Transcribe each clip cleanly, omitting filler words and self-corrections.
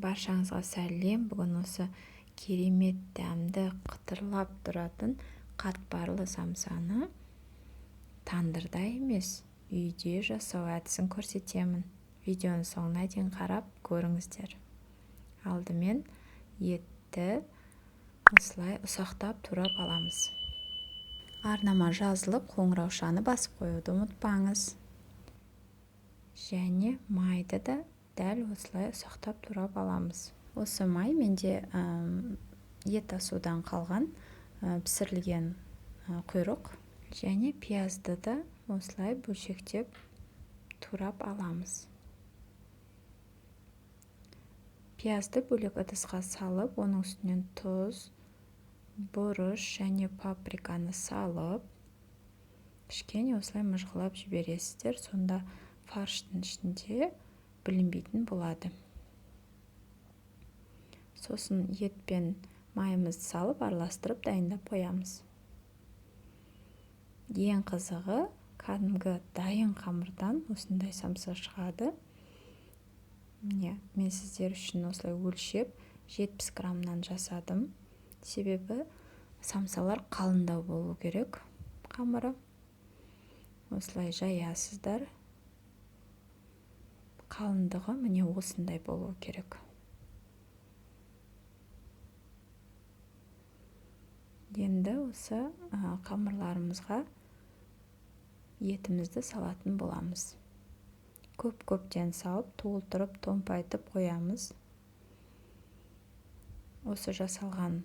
Баршаңызға сәлем. Бүгін осы керемет дәмді қытырлап тұратын қатпарлы самсаны тандырда емес, үйде жасау әдісін көрсетемін. Видеоның соңына дейін қарап көріңіздер. Алдымен етті осылай ұсақтап турап аламыз. Арнама жазылып, қоңыраушаны басып қоюды ұмытпаңыз. Және майды да дәл осылай ұсақтап турап аламыз. Осы май менде ет асудан қалған пісірілген құйрық. Және пиязды да осылай бөлшектеп турап аламыз. Пиязды бөлек ыдысқа салып, оның үстінен тұз, бұрыш және паприканы салып, кішкене осылай мыжғылап жібересіздер. Сонда фарштың ішінде білінбейтін болады. Сосын ет пен майымызды салып, араластырып дайындап қоямыз. Ең қызығы, кәдімгі дайын қамырдан осындай самса шығады. Міне, мен сіздер үшін осылай өлшеп 70 граммнан жасадым. Себебі самсалар қалыңдау болу керек қамыры. Осылай жаясыздар. Қалыңдығы міне осындай болу керек. Енді осы қамырларымызға етімізді салатын боламыз. Көп-көптен салып, толтырып, томпайтып қоямыз. Осы жасалған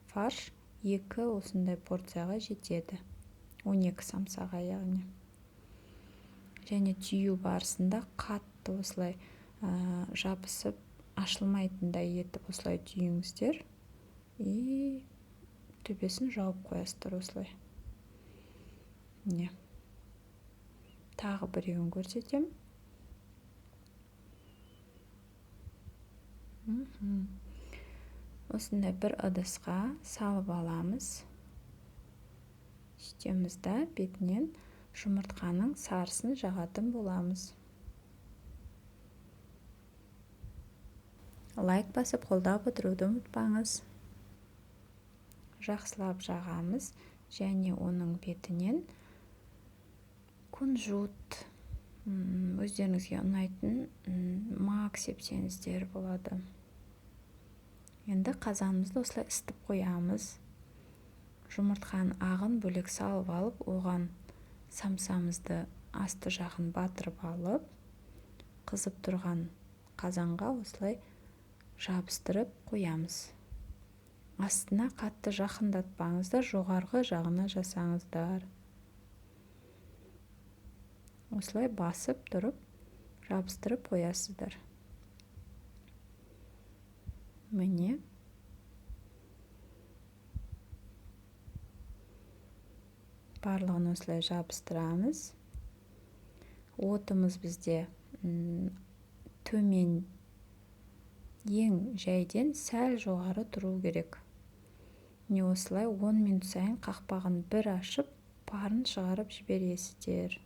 фарш 2 осындай порцияға жетеді. 12 самсаға яғни. Және түю барысында қатты осылай жабысып, ашылмайтындай етіп осылай түйіңіздер. И төбесін жауып қоясыздар осылай. Міне. Тағы біреуін көрсетем. Осындай бір ыдысқа салып аламыз. Сөйтеміз да бетінен жұмыртқаның сарысын жағатын боламыз. Лайк басып қолдап отыруды ұмытпаңыз. Жақсылап жағамыз және оның бетінен кунжут, өздеріңізге ұнайтын мак сепсеңіздер болады. Енді қазанымызды осылай ысытып қоямыз. Жұмыртқаның ағын бөлек салып алып, оған самсамызды асты жағын батырып алып, қызып тұрған қазанға осылай жабыстырып қоямыз. Астына қатты жақындатпаңыздар, жоғарғы жағына жасаңыздар. Осылай басып тұрып, жабыстырып қоясыздар. Міне. Барлығын осылай жабыстырамыз. Отымыз бізде төмен, ең жайден сәл жоғары тұру керек. Міне осылай 10 минут сайын қақпағын бір ашып, парын шығарып жібересіздер.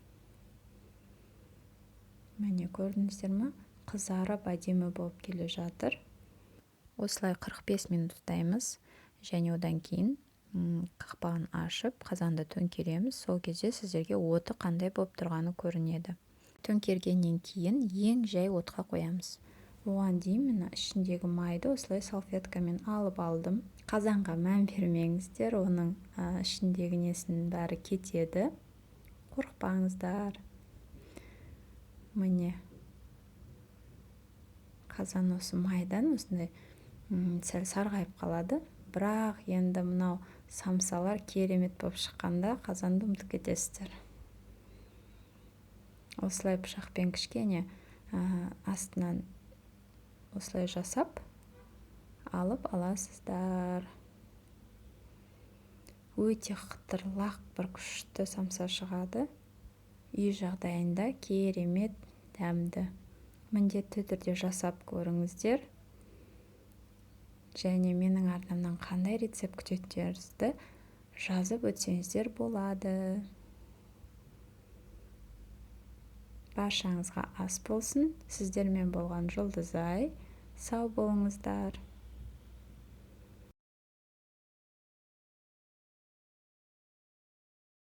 Міне көрдіңіздер ме? Қызарып әдемі болып келе жатыр. Осылай 45 минут ұстаймыз және одан кейін қақпағын ашып, қазанды төңкереміз. Сол кезде сіздерге оты қандай болып тұрғаны көрінеді. Төңкергеннен кейін ең жай отқа қоямыз. Оған дейін мына ішіндегі майды осылай салфеткамен алып алдым. Қазанға мән бермеңіздер, оның ішіндегі несінің бәрі кетеді. Қорықпаңыздар. Міне. Қазан осы майдан осындай сәл сарғайып қалады. Бірақ енді мынау самсалар керемет болып шыққанда қазанды ұмытып кетесіздер. Осылай пышақпен кішкене астынан осылай жасап алып аласыздар. Өте қытырлақ бір күшті самса шығады. Үй жағдайында керемет дәмді. Міндетті түрде жасап көріңіздер. Және менің арнамнан қандай рецепт күтетініңізді жазып өтсеңіздер болады. Баршаңызға ас болсын. Сіздермен болған Жұлдызай. Сау болыңыздар!